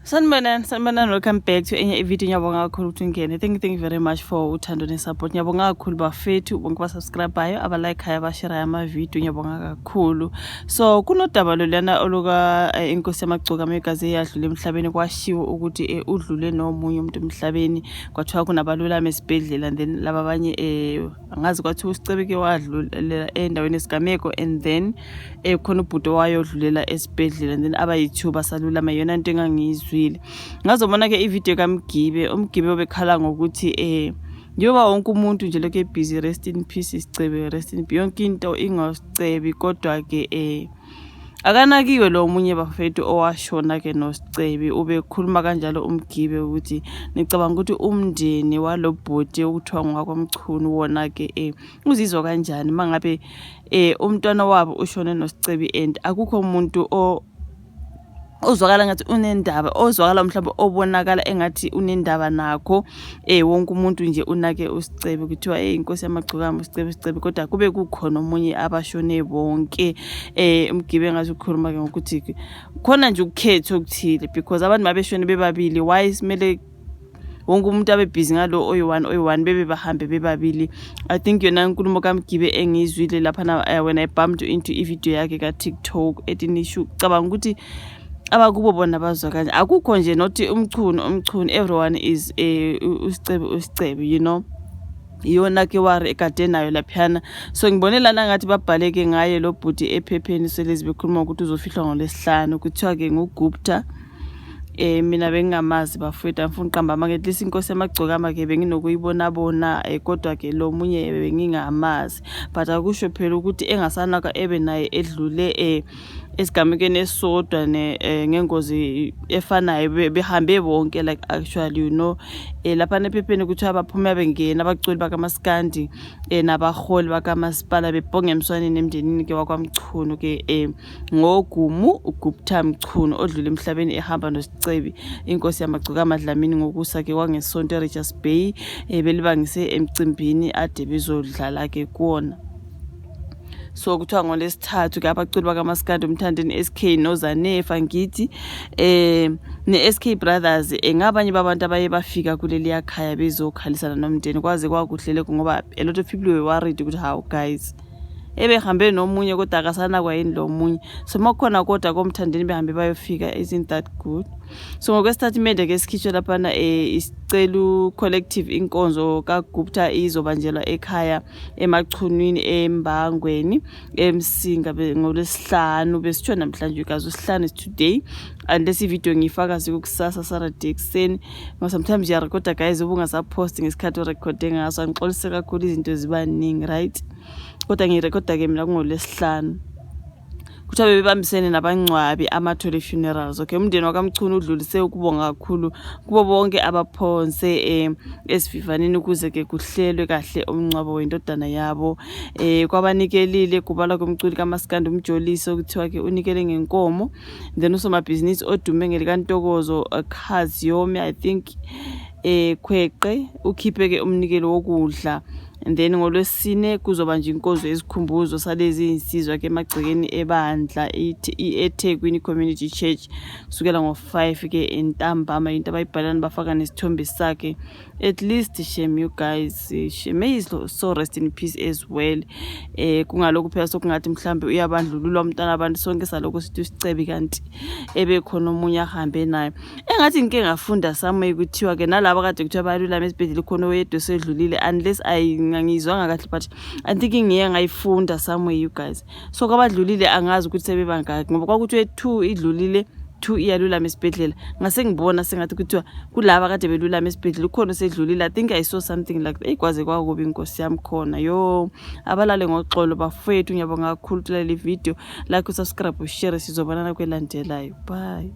Sanibonani, sanibonani, welcome back to enye ivideo. Ngiyabonga kakhulu ukuthi ungene. Thank you very much for uthando ne-support. Ngiyabonga kakhulu bafethu bonke ba-subscribe-ayo, aba-like-ayo, abasherayo amavidiyo. Ngiyabonga kakhulu. So kunodaba loluyana oluka inkosi yamagcokama egazi eyadlula emhlabeni, kwashiwo ukuthi udlule nomunye umuntu emhlabeni, kwathiwa kunabalulama esibhedlela, and then laba abanye angazi, kwathiwa uSicebeke wadlulela endaweni yesigameko, and then khona ubhuti owayodlulela esibhedlela, and then abayi-two basalulama. Yona nto engangiyizwile, ngazobona-ke ividiyo kaMgibe, uMgibe obekhala ngokuthi njengoba wonke umuntu nje lokhu ebhizi, rest in peace Sicebe, rest in peace, yonke into ingoSicebi, kodwa-ke akanakiwe lo munye bafethu owashona-ke noSicebi. Ubekhuluma kanjalo uMgibe ukuthi nicabanga ukuthi umndeni walo bhuti okuthiwa ngowakwaMchunu wona-ke uzizwa kanjani uma ngabe umntwana wabo ushone noSicebi and akukho umuntu ozwakala ngathi unendaba, ozwakala mhlawumbe obonakala engathi unendaba nakho. Wonke umuntu nje unake uSicebi, kuthiwa hey, inkosi yamagcokama uSicebi, uSicebi, kodwa kube kukhona omunye abashone bonke. UMgibe ngathi ukukhuluma ke ngokuthi khona nje ukukhetha okuthile, because abantu mabeshone bebabili, why simele wonke umuntu abe busy ngalo oyi-one, oyi-one, bebe bahambe bebabili? I think yona inkulumo kaMgibe engiyizwile laphana when I bumped into ividiyo yakhe ka-TikTok ethi nisho cabanga ukuthi abakubo bona bazwa kanje. Akukho nje nothi uMchunu, uMchunu, everyone is uSicebi, uSicebi. Iyona ke wari egade nayo laphiyana. So ngibone lana ngathi babhaleke ngaye lo bhuti ephepheni, selezi bekhuluma ukuthi uzofihlwa ngolwesihlanu. Kuthiwa-ke nguGupta. Mina bengingamazi bafowethu, angifuni uqamba amanga. At least inkosi yamagcokama ke benginokuyibona bona, kodwa ke lo munye bengingamazi, but akusho phela ukuthi engasanaka ebe naye edlule esigamekweni esisodwa ne ngengozi efanayo, behambe bonke, like actually, lapha ephepheni kuthiwa baphume bengena abaculi bakamaskandi nabaholi bakamasipala bebhonge emswaneni emndenini ke wakwaMchunu ke ngogumu uGupta Mchunu odlule emhlabeni ehamba noSicebi inkosi yamagcokama Dlamini ngokusa ke kwangesonto eRichards Bay, belibangise emcimbini ade bezodlala ke kuwona. So kuthiwa ngolesithathu ke abaculi bakamaskandi uMthandeni SK noZanefa ngithi ne-SK Brothers ngabanye babantu abaye bafika kuleliya khaya bezokhalisana nomndeni. Kwaze kwakuhle ngoba a lot of people were worried ukuthi, how guys, ebehambe nomunye kodwa akasanakwa yini lo munye? So makukhona kodwa komthandeni behambe bayofika, isn't that good? So ngokwesitatimende-ke esikhishwe laphana isicelu collective, inkonzo kaGupta izobanjelwa ekhaya eMachunwini eMbangweni eMsinga ngolwesihlanu. Besitsho namhlanje guys, usihlanu is today, and lesi video ngiyifaka sikukusasa Saturday ekuseni, ngoba sometimes uyarekhoda guys ubungasaphosti ngesikhathi urekhode ngaso. Angixolise kakhulu, izinto ziba ningi, right? Kodwa ngiyirekhoda-ke mina kungolwesihlanu. Kuthiwa bebebambisene nabangcwabi Amathole Funerals. Okay, umndeni wakaMchunu udlulise ukubonga kakhulu kubo bonke abaphonse esivivaneni ukuze-ke kuhlelwe kahle umngcwabo wendodana yabo. Kwabanikelile kubalwa komculi kamaskandi uMjolisi, okuthiwa-ke unikele ngenkomo, then usomabhizinisi odume ngelikantokozo Khaziyomi, I think Khweqe, ukhiphe-ke umnikelo wokudla. And then ngolwesine kuzoba nje inkonzo yesikhumbuzo salezi insizwa ke emagcekeni ebandla eThekwini Community Church kusukela ngo-5 ke entambama. Into abayibhalani bafaka nesithombe sakhe. At least shame, you guys, shame, may his soul rest in peace as well. Kungalokhu phela sokungathi mhlambe uyabandlululwa umntwana abantu, sonke salokhu sithi uSicebi, kanti ebekhona omunye ahambe naye. Engathi ngike ngafunda somewhere kuthiwa ke nalabo kade kuthiwa bayalulama esibhedlela khona oyedwa osedlulile, unless angizwanga kahle, but I think ngiye ngayifunda somewhere, you guys. So kwabadlulile angazi ukuthi sebebangaki, ngoba kwakuthiwe two idlulile, two iyalulama esibhedlela. Ngase ngibona sengathi kuthiwa kulaba kade belulama esibhedlela ukhona osedlulile. I think I saw something like that. Kwaze kwakubi inkosi yami khona. Yo, abalale ngoxolo bafowethu. Ngiyabonga kakhulu ukuthi laleli video, like, usubscribe, ushare. Sizobonana kwelandelayo. Bye.